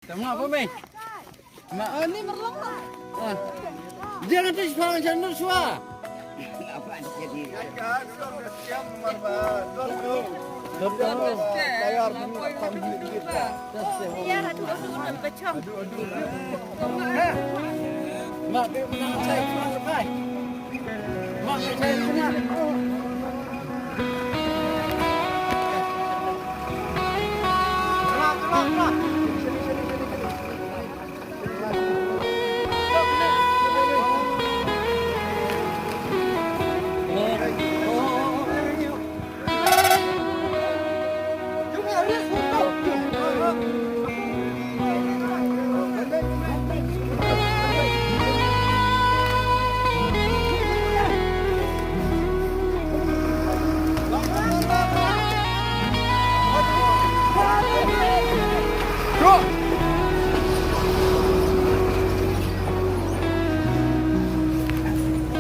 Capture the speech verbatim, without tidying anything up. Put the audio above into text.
Tama apa, Mei? Ma, ah, ni merlong lah. Ah. Dia nanti sepanjang jalur suah. Iya, aduh, aduh, aduh, kacang. Mak, dia menang saya, mak, saya, mak. Keluar, keluar, keluar.